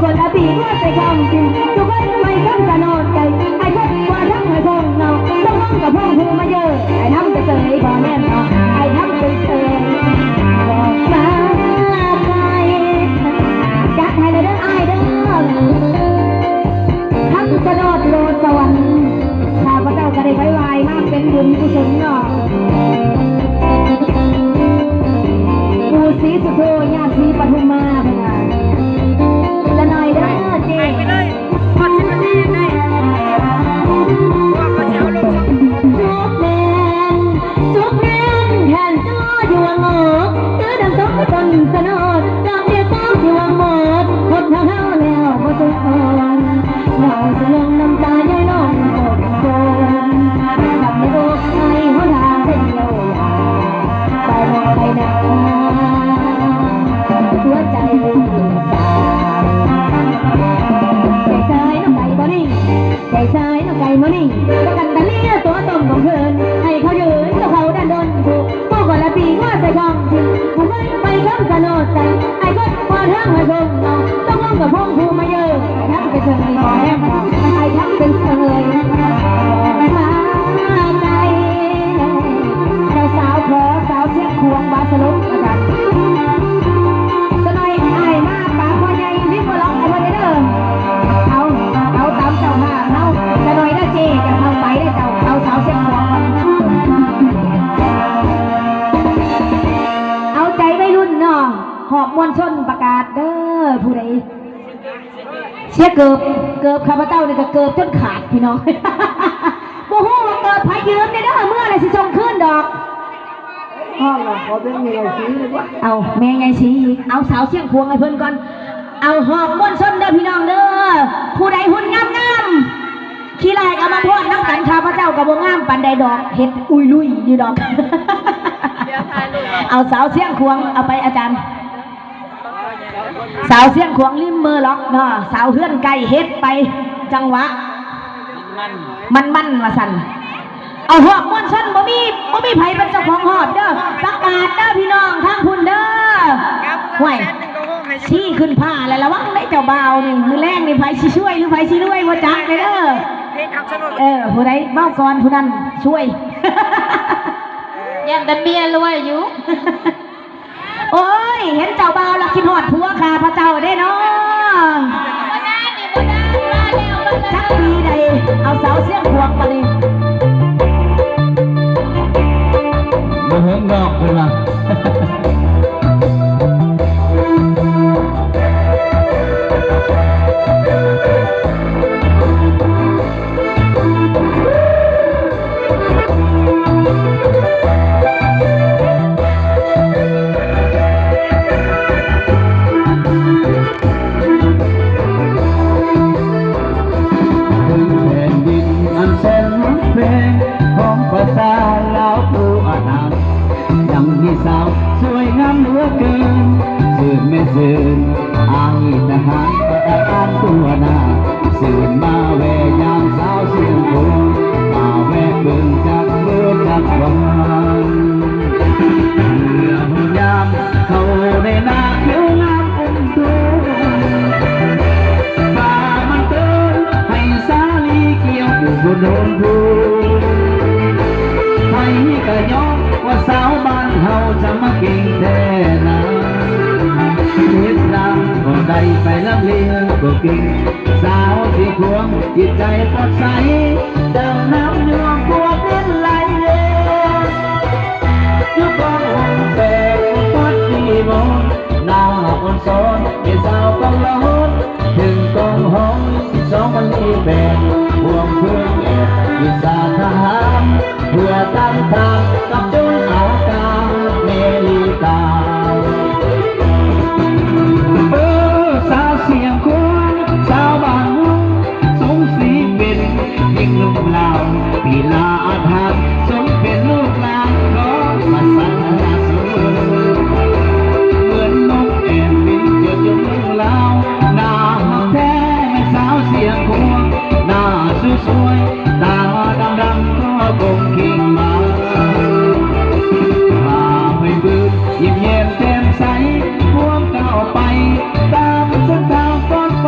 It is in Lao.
ຄົນລະປີກວ່າໃສ່ຄອງກິນ ທຸກຄົນໄປຄຳສະໂນດໄກ ໄອ້ຄົນກວ່າທັງໃຫ້ຄົງເນາະ ຕົກລົງກັບພົງຜູ້ມາເຢີ ໄອ້ທຳໄປເສີຍບໍ່ແມ່ນເນາະ ໄອ້ທຳໄປເສີຍ ອອກມາໄກ ຈັດໃຫ້ແດ່ເດີອ້າຍເດີ ຄຳສະໂນດໂລດສະຫວັນ ຂ້າພະເຈົ້າກໍໄດ້ໄປໄຫວ້ມາເປັນບຸນກຸສົນເນາະ ປູ່ສີສຸໂທ ຍ່າສີປະທຸມມາ ເພິ່ນວ່າ ຈະໜ້ອຍເດີເຈ້ ໄປເລີຍ ຮອດສິບນາທີຍັງໄດ້ ເພາະວ່າເຂົາຊິເອົາລົງຊ່ອງ ສຸກແໜ້ນ ສຸກແໜ້ນແທ່ນຈໍຢູ່ຫວ່າງອອກ ຄືດັ່ງຕົກຕົ້ນສະໂນດ ດອກດຽວສາມຢູ່ຫວ່າງໝົດ ຫົດເຮົາແລ້ວບໍ່ສົມຄວນ ເຮົາຊິລົງນ້ຳຕາຍ້ອຍລົງກົ້ມໂກນ ສຳນຶກໃນຫົນທາງໄປທ່ຽວ ໄປນອກໄປນາ ຫົວໃຈສາ ໃຈຊາຍນ້ອງໄກ່ບໍ່ນີ້ ໃຈຊາຍນ້ອງໄກ່ບໍ່ນີ້ ປະກັນຕາເລຍຕົວຕົ້ມຂອງເພິ່ນ ໃຫ້ເຂົາຢືນຕົວເຂົາດັນດົນ ຜູ້ຄົນລະປີກວ່າໃສ່ຄອງກິນ ຜູ້ໄປຄຳສະໂນດໄກ ໄອ້ຄົນບໍ່ທາງໃຫ້ເບິ່ງເນາະ ຕົກລົງກັບພົງຜູ້ມາເຢີ ໄອ້ທັກເປັນເຊີຍບໍ່ແຮມ ໄອ້ທັກເປັນເຊີຍ ມາໄກ ເຈົ້າສາວຂໍສາວຊຽງຂວາງບາສະຫຼົງ ວ່າຊັ້ນ ສະໜ້ອຍອ້າຍມາປາພໍ່ໃຫຍ່ລິມບໍ່ລັອກ ເອົາເດີ ເອົາ ເອົາຕາມເຈົ້າພາບເຮົາ ສະໜ້ອຍເດີເຈ້ ຈະເຂົ້າໄປເດີເຈົ້າ ເອົາສາວຊຽງຂວາງກ່ອນ ເອົາໃຈໄວລຸ້ນເນາະ ຮອບມວນຊົນປະກາດເດີ ຜູ້ໃດ ເສຍເກີບ ເກີບຂ້າພະເຈົ້ານີ້ກໍເກີບຈົນຂາດພີ່ນ້ອງ ບໍ່ຮູ້ວ່າເກີບໃຜຢືມແດ່ເດີ ເມື່ອລະຊິສົ່ງຄືນດອກ ຮອດລະ ຂໍເປັນແມ່ໃຫຍ່ສີດີກວ່າ ເອົາແມ່ໃຫຍ່ສີອີກ ເອົາສາວຊຽງຂວາງໃຫ້ເພິ່ນກ່ອນ ເອົາຮອບມ່ວນຊົນເດີພີ່ນ້ອງເດີ ຜູ້ໃດຫຸ່ນງາມໆ ຂີ້ລ້າຍກໍມາພ້ອນນຳກັນ ຂ້າພະເຈົ້າກໍບໍ່ງາມປານໃດດອກ ເຮັດອຸຍລຸຍຢູ່ດອກ ເອົາສາວຊຽງຂວາງ ເອົາໄປອາຈານ ສາວຊຽງຂວາງລິມເມີລັອກເນາະ ສາວເຮືອນໃກ້ເຮັດໄປ ຈັງຫວະ ມັນມັນໆ ວ່າຊັ້ນ ເອົາຮອບມ່ວນຊົນ ບໍ່ມີ ບໍ່ມີໃຜເປັນເຈົ້າຂອງຮອບເດີ ປະກາດເດີພີ່ນ້ອງທາງພຸ້ນເດີ ຫ້ວຍ ຊີ້ຂຶ້ນຟ້າແລ້ວ ລະວັງເດ້ເຈົ້າບ່າວນີ້ ມື້ແລງນີ້ໃຜຊິຊວຍ ຫຼື ໃຜຊິລວຍ ບໍ່ຈັກເດີ ເອີ ຜູ້ໃດເວົ້າກ່ອນຜູ້ນັ້ນຊວຍ ຢ້ານແຕ່ເມຍລວຍຢູ່. ໂອ້ຍ ເຫັນເຈົ້າບ່າວລະຄິດຮອດຜົວຂ້າພະເຈົ້າເດ້ເນາະ ຈັກປີໃດ ເອົາສາວຊຽງຂວາງບາດນີ້ ບໍ່ເຖິງດອກເພິ່ນວ່າ. ແຜ່ນດິນອັນແສນຮັກແພງຂອງພາສາລາວຜູ້ອານາມ ຍັງມີສາວສວຍງາມເຫຼືອເກີນ ຊື່ນແມ່ຊື່ນ ອາຍທະຫານປະທານທົ່ວໜ້າ ຊື່ນມາແວ່ຍາມສາວຊຽງຂວາງ ມາແວ່ເບິ່ງຈັກມື້ຈັກວັນ ເມື່ອຍາມເຂົ້າໃນນາຂຽວງາມອົມໂທ ຟ້າມັນເຕີນໃຫ້ສາລີກ່ຽວຢູ່ບົນໂນນພູ ໃຜກະຍ້ອງວ່າສາວບ້ານເຮົາຈະມາເກັ່ງແທ້ນາ ເຮັດນາບໍ່ໄດ້ໄປລຳລຽງບໍ່ເກັ່ງ ສາວຊິຄວາມຈິດໃຈປອດໃສ ດັ່ງນ້ຳຍວມພວກເປັນໄຫຼເຢັນ ຢູ່ກ້ອງຫົງແປງປັດດີມອນ ໜ້າອ່ອນຊອນເປັນສາວກອງລອນ ເຖິງກອງຮອນສອງພັນແປດ ພວມເພິ່ງແອບວິຊາທະຫານ ເພື່ອຕັ້ງທ່ານກັບຈົນອາການເມລິກາ ເອີ ສາວຊຽງຂວາງ ສາວບ້ານເຮົາ ສົມສີເປັນຍິງນຸ່ມລາວ ປີລາອາທານ ສົມເປັນລູກຫຼານຂອງພາສາລາວ ເໝືອນນົກແອນບິນຈະຈົງເມືອງລາວ ໜ້າຮັກແທ້ແມ່ນສາວຊຽງຂວາງ ໜ້າສວຍໆ ຕາດຳໆ ກໍກົງເຄັ່ງມາ ພາໄປບືດ ຍິ້ມແຍ້ມແຈ່ມໃສ ພວມກ້າວໄປ ຕາມເສັ້ນທາງປອດໄຟ